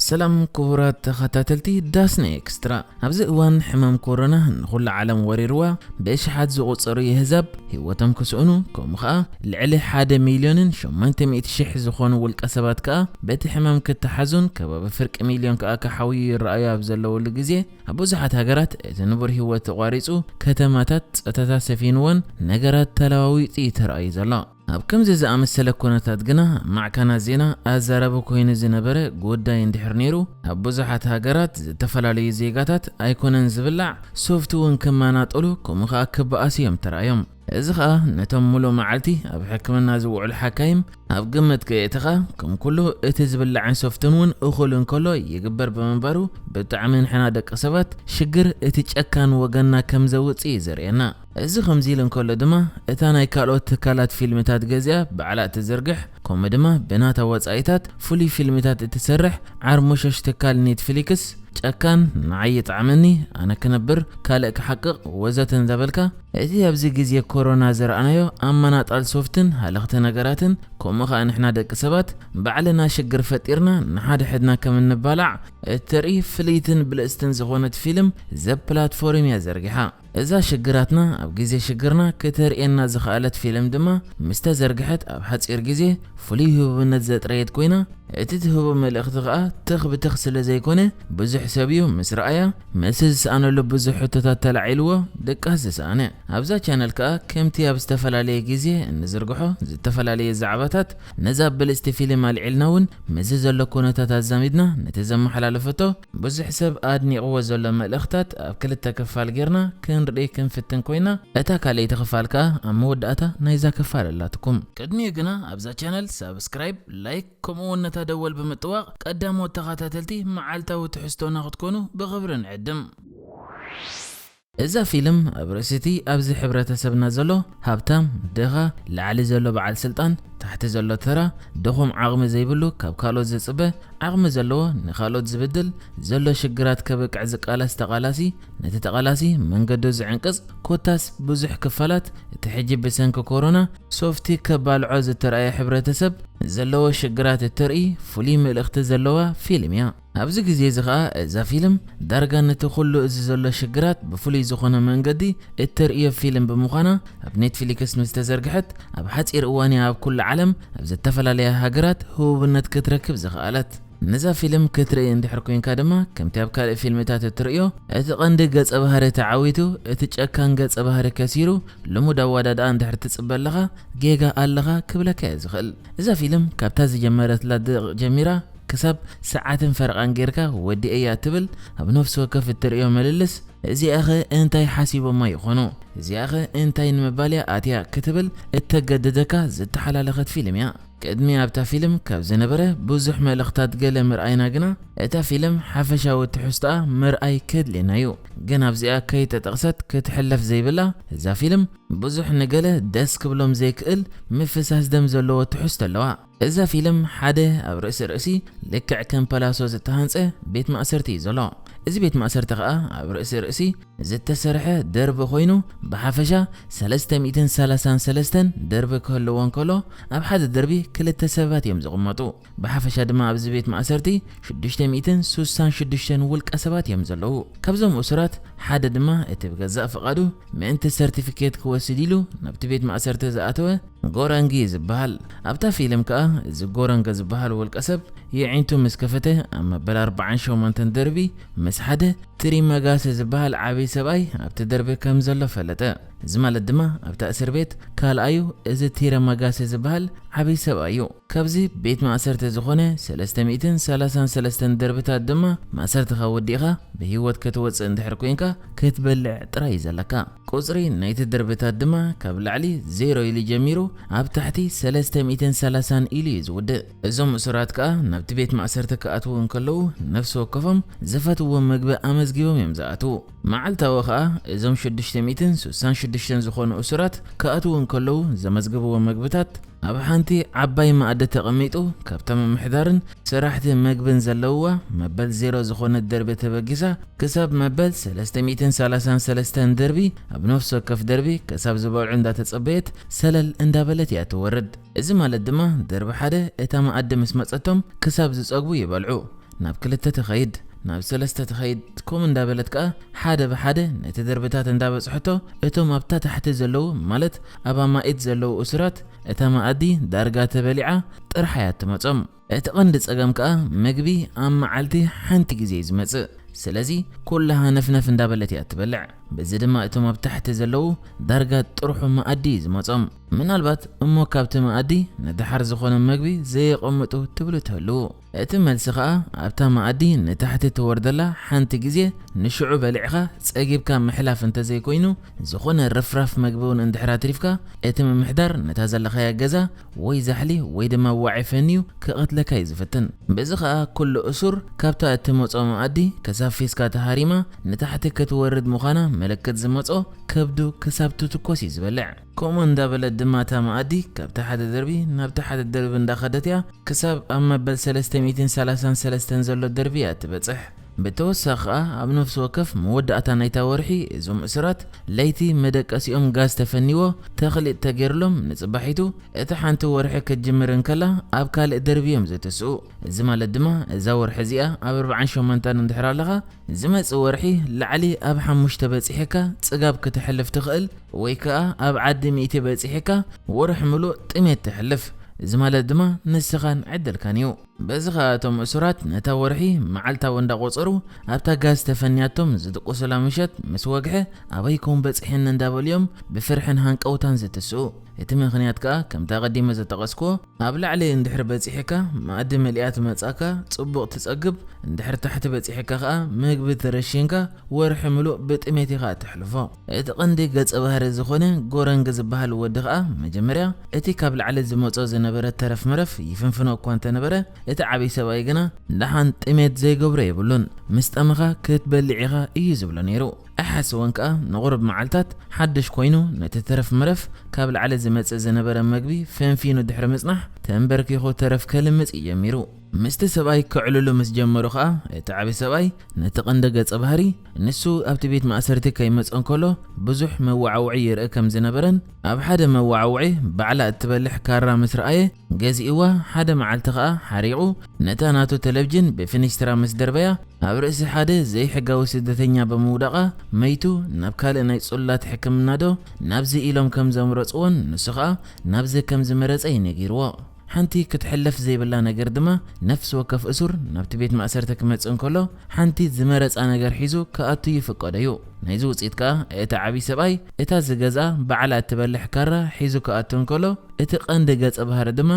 ሰላም ክቡራት ተኸታተልቲ ዳስና ኤክስትራ። ኣብዚ እዋን ሕማም ኮሮና ንኹሉ ዓለም ወሪርዋ፣ ብእሽሓት ዝቑጸሩ የህዛብ ህይወቶም ክስእኑ፣ ከምኡ ኸኣ ልዕሊ ሓደ ሚልዮንን ሸሞንተ ሚእቲ ሽሕ ዝኾኑ ውልቀ ሰባት ከኣ በቲ ሕማም ክተሓዙን ከባቢ ፍርቂ ሚልዮን ከኣ ክሓውዩ ይረኣዩ ኣብ ዘለውሉ ግዜ፣ ኣብ ብዙሓት ሃገራት እቲ ንቡር ህይወት ተቋሪጹ፣ ከተማታት ጸጥታ ሰፊንወን ነገራት ተለዋዊጡ እዩ ተራእዩ ዘሎ። ኣብ ከምዚ ዝኣመሰለ ኩነታት ግና ማዕከናት ዜና ኣዛራቢ ኮይኑ ዝነበረ ጉዳይ እንድሕር ነይሩ፣ ኣብ ብዙሓት ሃገራት ዝተፈላለዩ ዜጋታት ኣይኮነን ዝብላዕ ሶፍት እውን ክመናጠሉ ከምኡ ኸኣ ክበኣሱ እዮም ተራእዮም። እዚ ኸኣ ነቶም ሙሉእ መዓልቲ ኣብ ሕክምና ዝውዕሉ ሓካይም ኣብ ግምት ከየእተኻ፣ ከም ኩሉ እቲ ዝብላዕን ሶፍትን እውን እኹል እንከሎ ይግበር ብምንባሩ፣ ብጣዕሚ ንሕና ደቂ ሰባት ሽግር እቲ ጨካን ወገንና ከም ዘውጽእ እዩ ዘርእየና። እዚ ከምዚ ኢሉ እንከሎ ድማ፣ እታ ናይ ካልኦት ትካላት ፊልምታት ገዚኣ ባዕላ እትዝርግሕ፣ ከምኡ ድማ ብናታ ወጻኢታት ፍሉይ ፊልምታት እትሰርሕ ዓርሞሸሽ ትካል ኔትፍሊክስ፣ ጨካን፣ ንዓይ ይጥዓመኒ፣ ኣነ ክነብር፣ ካልእ ክሓቅቕ፣ ወዘተ እንዳበልካ፣ እቲ ኣብዚ ግዜ ኮሮና ዝረኣናዮ ኣመናጣል ሶፍትን ሃለኽቲ ነገራትን፣ ከምኡ ኸኣ ንሕና ደቂ ሰባት ባዕልና ሽግር ፈጢርና ንሓድሕድና ከም እንባላዕ እተርኢ ፍልይትን ብልጽትን ዝኾነት ፊልም ዘ ፕላትፎርም እያ ዘርጊሓ። እዛ ሽግራትና ኣብ ግዜ ሽግርና ክተርእየና ዝኸኣለት ፊልም ድማ ምስ ተዘርግሐት ኣብ ሓጺር ግዜ ፍሉይ ህቡብነት ዘጥረየት ኮይና፣ እቲ ትህቦ መልእኽቲ ኸኣ ትኽ ብትኽ ስለ ዘይኮነ፣ ብዙሕ ሰብ እዩ ምስ ረኣያ መልሲ ዝሰኣነሉ ብዙሕ ሕቶታት ተላዒልዎ ድቃስ ዝሰኣነ። ኣብዛ ቻነል ከኣ ከምቲ ኣብ ዝተፈላለየ ግዜ እንዝርግሖ ዝተፈላለየ ዛዕባታት፣ ነዛ ብልጽቲ ፊልም ኣልዒልና እውን ምስዚ ዘሎ ኩነታት ኣዛሚድና ነቲ ዘመሓላለፈቶ ብዙሕ ሰብ ኣድኒቕዎ ዘሎ መልእኽታት ኣብ ክልተ ክፋል ጌርና ክንርኢ ክንፍትን ኮይና፣ እታ ካልኣይቲ ክፋል ከኣ ኣብ መወዳእታ ናይዛ ክፋል ኣላትኩም። ቅድሚኡ ግና ኣብዛ ቻነል ሳብስክራይብ፣ ላይክ፣ ከምኡ እውን ነታ ደወል ብምጥዋቕ ቀዳሞት ተኸታተልቲ መዓልታዊ ትሕዝቶና ክትኮኑ ብኽብሪ ንዕድም። እዛ ፊልም ኣብ ርእሲ እቲ ኣብዚ ሕብረተሰብና ዘሎ ሃብታም፣ ድኻ፣ ላዕሊ ዘሎ በዓል ስልጣን፣ ታሕቲ ዘሎ ተራ፣ ድኹም ዓቕሚ ዘይብሉ፣ ካብ ካልኦት ዝጽበ፣ ዓቕሚ ዘለዎ፣ ንኻልኦት ዝብድል፣ ዘሎ ሽግራት ከብቅዕ ዝቃለስ ተቓላሲ፣ ነቲ ተቓላሲ መንገዱ ዝዕንቅጽ፣ ኮታስ ብዙሕ ክፋላት እቲ ሕጂ ብሰንኪ ኮሮና ሶፍቲ ከባልዖ ዝተራእየ ሕብረተሰብ ዘለዎ ሽግራት እተርኢ ፍሉይ መልእኽቲ ዘለዋ ፊልም እያ። ኣብዚ ግዜ እዚ ኸኣ እዛ ፊልም ዳርጋ ነቲ ኩሉ እዚ ዘሎ ሽግራት ብፍሉይ ዝኾነ መንገዲ እተርእዮ ፊልም ብምዃና፣ ኣብ ኔትፍሊክስ ምስ ተዘርግሐት ኣብ ሓጺር እዋን እያ ኣብ ኩሉ ዓለም ኣብ ዝተፈላለያ ሃገራት ህቡብነት ክትረክብ ዝኸኣለት። ነዛ ፊልም ክትርኢ እንድሕር ኮይንካ ድማ፣ ከምቲ ኣብ ካልእ ፊልምታት እትርእዮ፣ እቲ ቀንዲ ገጸ ባህሪ ተዓዊቱ፣ እቲ ጨካን ገጸ ባህሪ ከሲሩ፣ ልሙድ ኣወዳድኣ እንድሕር ትጽበ ኣለኻ፣ ጌጋ ኣለኻ ክብለካ እየ ዝኽእል። እዛ ፊልም ካብታ ዝጀመረትላ ደቂቕ ጀሚራ ክሳብ ሰዓትን ፈረቓን ጌርካ ወዲኤያ ትብል ኣብ ነፍሲ ወከፍ እትርእዮ ምልልስ፣ እዚኣኸ እንታይ ሓሲቦማ ይኾኑ? እዚኣኸ እንታይ ንምባል እያ ኣትያ? ክትብል እተገድደካ ዝተሓላለኸት ፊልም እያ። ቅድሚ ኣብታ ፊልም ካብ ዝነበረ ብዙሕ መልእኽታት ገለ ምርኣይና ግና፣ እታ ፊልም ሓፈሻዊ ትሕዝቶኣ ምርኣይ ከድልየና እዩ። ግን ኣብዚኣ ከይተጠቕሰት ክትሕለፍ ዘይብላ፣ እዛ ፊልም ብዙሕ ንገለ ደስ ክብሎም ዘይክእል ምፍሳስ ደም ዘለዎ ትሕዝቶ ኣለዋ። እዛ ፊልም ሓደ ኣብ ርእሲ ርእሲ ልክዕ ከም ፓላሶ ዝተሃንጸ ቤት ማእሰርቲ እዩ ዘሎ። እዚ ቤት ማእሰርቲ ኸኣ ኣብ ርእሲ ርእሲ ዝተሰርሐ ደርቢ ኮይኑ፣ ብሓፈሻ ሰለስተ ሚእትን ሰላሳን ሰለስተን ደርቢ ክህልዎ እንከሎ፣ ኣብ ሓደ ደርቢ ክልተ ሰባት እዮም ዝቕመጡ። ብሓፈሻ ድማ ኣብዚ ቤት ማእሰርቲ ሽዱሽተ ሚእትን ሱሳን ሽዱሽተን ውልቀ ሰባት እዮም ዘለዉ። ካብዞም እሱራት ሓደ ድማ እቲ ብገዛእ ፍቓዱ ምእንቲ ሰርቲፊኬት ክወስድ ኢሉ ናብቲ ቤት ማእሰርቲ ዝኣተወ ጎረንጊ እዩ ዝበሃል። ኣብታ ፊልም ከኣ እዚ ጎረንገ ዝበሃል ውልቀ ሰብ የዒንቱ ምስ ከፈተ፣ ኣብ መበል ኣርባዓን ሸሞንተን ደርቢ ምስ ሓደ ቲሪመጋሰ ዝበሃል ዓብዪ ሰብኣይ ኣብቲ ደርቢ ከም ዘሎ ፈለጠ። እዚ ማለት ድማ ኣብታ እስር ቤት ካልኣዩ እዚ ቲረመጋሰ ዝበሃል ዓብዪ ሰብኣይ እዩ። ካብዚ ቤት ማእሰርቲ ዝኾነ ሰለስተ ሚእትን ሰላሳን ሰለስተን ደርብታት ድማ፣ ማእሰርትኻ ወዲእኻ ብህይወት ክትወጽእ እንድሕር ኮይንካ፣ ክትበልዕ ጥራይ እዩ ዘለካ። ቁጽሪ ናይቲ ደርብታት ድማ ካብ ላዕሊ ዜሮ ኢሉ ጀሚሩ፣ ኣብ ታሕቲ ሰለስተ ሚእትን ሰላሳን ኢሉ እዩ ዝውድእ። እዞም እሱራት ከኣ ናብቲ ቤት ማእሰርቲ ክኣትዉ እንከለዉ፣ ነፍሲ ወከፎም ዝፈትውዎ ምግቢ ኣመዝጊቦም እዮም ዝኣትዉ። መዓልታዊ ከኣ እዞም ሽዱሽተ ሚእትን ሱሳን ሽዱሽተን ዝኾኑ እሱራት ክኣትዉ እንከለዉ ዘመዝግብዎ ምግብታት፣ ኣብ ሓንቲ ዓባይ መኣዲ ተቐሚጡ፣ ካብታ ምምሕዳርን ሰራሕቲ መግብን ዘለውዋ መበል ዜሮ ዝኾነት ደርቢ ተበጊሳ፣ ክሳብ መበል ሰለስተ ሚእትን ሰላሳን ሰለስተን ደርቢ፣ ኣብ ነፍሲ ወከፍ ደርቢ ክሳብ ዝበልዑ እንዳተጸበየት፣ ሰለል እንዳበለት እያ ትወርድ። እዚ ማለት ድማ፣ ደርቢ ሓደ እታ መኣዲ ምስ መጸቶም፣ ክሳብ ዝጸግቡ ይበልዑ። ናብ ክልተ ትኸይድ፣ ናብ ሰለስተ ትኸይድ። ከምኡ እንዳበለት ከኣ ሓደ ብሓደ ነቲ ደርብታት እንዳበጽሐቶ፣ እቶም ኣብታ ታሕቲ ዘለዉ፣ ማለት ኣብ ኣማኢት ዘለዉ እሱራት፣ እታ መኣዲ ዳርጋ ተበሊዓ ጥርሓ እያ እትመጾም። እቲ ቀንዲ ጸገም ከኣ፣ ምግቢ ኣብ መዓልቲ ሓንቲ ግዜ እዩ ዝመጽእ። ስለዚ ኩላ ሃነፍነፍ እንዳበለት እያ እትበልዕ። በዚ ድማ እቶም ኣብ ታሕቲ ዘለዉ ዳርጋ ጥርሑ መኣዲ እዩ ዝመጾም። ምናልባት እሞ ካብቲ መኣዲ ንደሓር ዝኾነ ምግቢ ዘየቐምጡ ትብሉ ትህልዉ። እቲ መልሲ ከኣ፣ ኣብታ መኣዲ ንታሕቲ ትወርደላ ሓንቲ ግዜ ንሽዑ በሊዕኻ ጸጊብካ ምሕላፍ እንተዘይኮይኑ፣ ዝኾነ ርፍራፍ መግቢ እውን እንድሕር ኣትሪፍካ፣ እቲ ምምሕዳር ነታ ዘለኻያ ገዛ ወይ ዛሕሊ ወይ ድማ ዋዒ ፈንዩ ክቐትለካ እዩ ዝፍትን። በዚ ኸኣ ኩሉ እሱር ካብታ እትመጾ መኣዲ ከሳፊስካ ተሃሪማ ንታሕቲ ክትወርድ ምዃና ምልክት ዝመጾ ከብዱ ክሳብ ትትኮስ እዩ ዝበልዕ። ከምኡ እንዳበለት ድማ እታ መኣዲ ካብቲ ሓደ ደርቢ ናብቲ ሓደ ደርቢ እንዳኸደት እያ፣ ክሳብ ኣብ መበል ሰለስተ ሚእትን ሰላሳን ሰለስተን ዘሎ ደርቢ እያ እትበጽሕ። ብተወሳኺ ኸኣ ኣብ ነፍሲ ወከፍ መወዳእታ ናይታ ወርሒ እዞም እሱራት ለይቲ መደቀሲኦም ጋዝ ተፈኒዎ ተኽሊጥ ተገይርሎም ንጽባሒቱ እታ ሓንቲ ወርሒ ክትጅምር እንከላ ኣብ ካልእ ደርቢ እዮም ዝትስኡ። እዚ ማለት ድማ እዛ ወርሒ እዚኣ ኣብ ኣርብዓን ሸሞንተን እንድሕር ኣለኻ፣ ዝመጽእ ወርሒ ላዕሊ ኣብ ሓሙሽተ በጺሕካ ጽጋብ ክትሕልፍ ትኽእል፣ ወይ ከኣ ኣብ ዓዲ ሚእቲ በጺሕካ ወርሒ ምሉእ ጥሜት ትሕልፍ። እዚ ማለት ድማ ንስኻን ዕድልካን እዩ። በዚ ኸኣ እቶም እሱራት ነታ ወርሒ መዓልታዊ እንዳቖጸሩ ኣብታ ጋዝ ተፈንያቶም ዝድቅሱላ ምሸት ምስ ወግሐ ኣበይ ኮን በጺሐኒ እንዳበሉ እዮም ብፍርሕን ሃንቀውታን ዝትስኡ። እቲ ምኽንያት ከኣ ከምቲ ኣቐዲመ ዝጠቐስክዎ፣ ኣብ ላዕሊ እንድሕር በጺሕካ መኣዲ መሊኣ ትመጻካ፣ ጽቡቕ ትጸግብ፣ እንድሕር ታሕቲ በጺሕካ ከኣ ምግቢ ተረሺንካ ወርሒ ምሉእ ብጥሜት ኢኻ እተሕልፎ። እቲ ቀንዲ ገጸ ባህሪ ዝኾነ ጎረንግ ዝበሃል ወዲ ከኣ መጀመርያ እቲ ካብ ላዕሊ ዝመጾ ዝነበረ ተረፍ መረፍ ይፍንፍኖ እኳ እንተነበረ፣ እቲ ዓብዪ ሰብኣይ ግና ደሓን ጥሜት ዘይገብሮ የብሉን፣ ምስ ጠመኻ ክትበልዕ ኢኻ እዩ ዝብሎ ነይሩ። ኣይሓስቦን ከኣ ንቑሩብ መዓልታት ሓድሽ ኮይኑ ነቲ ተረፍ መረፍ ካብ ላዕሊ ዝመጽእ ዝነበረ መግቢ ፈንፊኑ ድሕሪ ምጽናሕ ተንበርኪኹ ተረፍ ከልምጽ እዩ ጀሚሩ። ምስቲ ሰብኣይ ክዕልሉ ምስ ጀመሩ ከኣ እቲ ዓቢ ሰብኣይ ነቲ ቀንዲ ገጸ ባህሪ ንሱ ኣብቲ ቤት ማእሰርቲ ከይመጽኦ እንከሎ ብዙሕ መዋዓውዒ ይርኢ ከም ዝነበረን ኣብ ሓደ መዋዓውዒ ባዕላ እትበልሕ ካራ ምስ ረኣየ ገዚእዋ ሓደ መዓልቲ ከኣ ሓሪቑ ነታ ናቱ ተለቭጅን ብፊኒስትራ ምስ ደርበያ ኣብ ርእሲ ሓደ ዘይሕጋዊ ስደተኛ ብምውዳቓ መይቱ ናብ ካልእ ናይ ጽሉላት ሕክምና ዶ ናብዚ ኢሎም ከም ዘምረጽዎን ንሱ ከኣ ናብዚ ከም ዝመረጸ እዩ ነጊርዎ። ሓንቲ ክትሕለፍ ዘይብላ ነገር ድማ ነፍሲ ወከፍ እሱር ናብቲ ቤት ማእሰርቲ ክመጽእ እንከሎ ሓንቲ ዝመረጻ ነገር ሒዙ ክኣቱ ይፍቀዶ እዩ። ናይዚ ውጽኢት ከኣ እቲ ዓቢ ሰብኣይ እታ ዝገዝኣ ባዕላ እትበልሕ ካራ ሒዙ ክኣቱ እንከሎ እቲ ቀንዲ ገጸ ባህሪ ድማ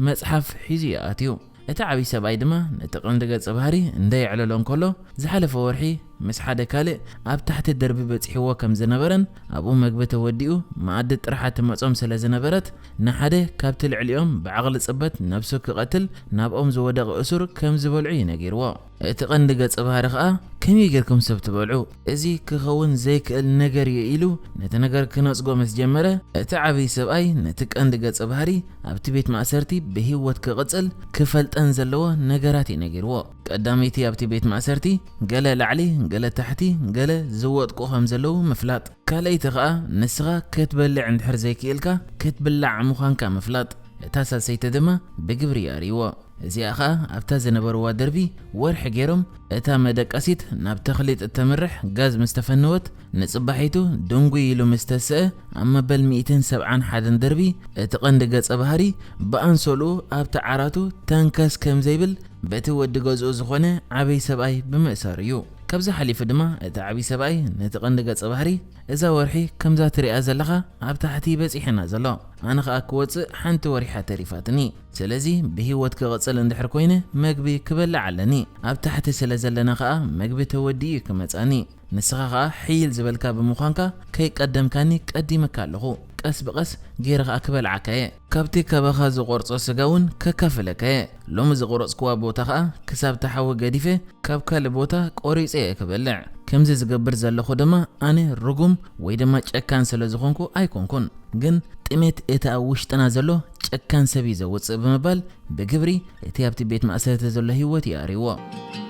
መጽሓፍ ሒዙ ይኣትዩ። እቲ ዓቢ ሰብኣይ ድማ ነቲ ቀንዲ ገጸ ባህሪ እንደ የዕለሎ እንከሎ ዝሓለፈ ወርሒ ምስ ሓደ ካልእ ኣብ ታሕቲ ደርቢ በጺሕዎ ከም ዝነበረን ኣብኡ መግቢ ተወዲኡ መኣዲ ጥርሓ ትመጾም ስለ ዝነበረት ንሓደ ካብቲ ልዕሊኦም ብዓቕሊ ጽበት ነብሱ ክቐትል ናብኦም ዝወደቐ እሱር ከም ዝበልዑ እዩ ነጊርዎ። እቲ ቀንዲ ገጸ ባህሪ ከኣ ከመይ ጌርኩም ሰብ ትበልዑ? እዚ ክኸውን ዘይክእል ነገር እዩ ኢሉ ነቲ ነገር ክነጽጎ ምስ ጀመረ እቲ ዓቢ ሰብኣይ ነቲ ቀንዲ ገጸ ባህሪ ኣብቲ ቤት ማእሰርቲ ብህይወት ክቕጽል ክፈልጠን ዘለዎ ነገራት እዩ ነጊርዎ። ቀዳመይቲ ኣብቲ ቤት ማእሰርቲ ገለ ላዕሊ ገለ ታሕቲ ገለ ዝወጥቁ ከም ዘለዉ ምፍላጥ። ካልኣይቲ ከኣ ንስኻ ክትበልዕ እንድሕር ዘይክኢልካ ክትብላዕ ምዃንካ ምፍላጥ። እታ ሳልሰይቲ ድማ ብግብሪ እዩ ኣርእይዎ። እዚኣ ኸኣ ኣብታ ዝነበርዋ ደርቢ ወርሒ ገይሮም እታ መደቀሲት ናብ ተኽሊጥ እተምርሕ ጋዝ ምስ ተፈነወት ንጽባሒቱ ድንጉይ ኢሉ ምስ ተስአ ኣብ መበል ሚእትን ሰብዓን ሓደን ደርቢ እቲ ቀንዲ ገጸ ባህሪ ብኣንሶልኡ ኣብቲ ዓራቱ ተንከስ ከም ዘይብል በቲ ወዲ ገዝኡ ዝኾነ ዓብይ ሰብኣይ ብምእሳር እዩ። ካብዚ ሓሊፉ ድማ እቲ ዓብይ ሰብኣይ ነቲ ቀንዲ ገጸ ባህሪ እዛ ወርሒ ከምዛ ትሪኣ ዘለኻ ኣብ ታሕቲ በጺሐና ዘሎ ኣነ ኸኣ ክወጽእ ሓንቲ ወሪሓ ተሪፋትኒ። ስለዚ ብህይወት ክቕጽል እንድሕር ኮይነ መግቢ ክበልዕ ኣለኒ። ኣብ ታሕቲ ስለ ዘለና ኸኣ መግቢ ተወዲኡ እዩ ክመጻኒ። ንስኻ ኸኣ ሕይል ዝበልካ ብምዃንካ ከይቀደምካኒ ቀዲመካ ኣለኹ። ቀስ ብቐስ ገይረ ኸኣ ክበልዓካ እየ። ካብቲ ካባኻ ዝቖርጾ ስጋ እውን ከካፍለካ እየ። ሎሚ ዝቖረጽክዋ ቦታ ኸኣ ክሳብ ተሓዊ ገዲፈ ካብ ካልእ ቦታ ቆሪጸ እየ ክበልዕ። ከምዚ ዝገብር ዘለኹ ድማ ኣነ ርጉም ወይ ድማ ጨካን ስለ ዝኾንኩ ኣይኮንኩን። ግን ጥሜት እቲ ኣብ ውሽጥና ዘሎ ጨካን ሰብ እዩ ዘውጽእ ብምባል ብግብሪ እቲ ኣብቲ ቤት ማእሰርቲ ዘሎ ህይወት እዩ ኣርእይዎ።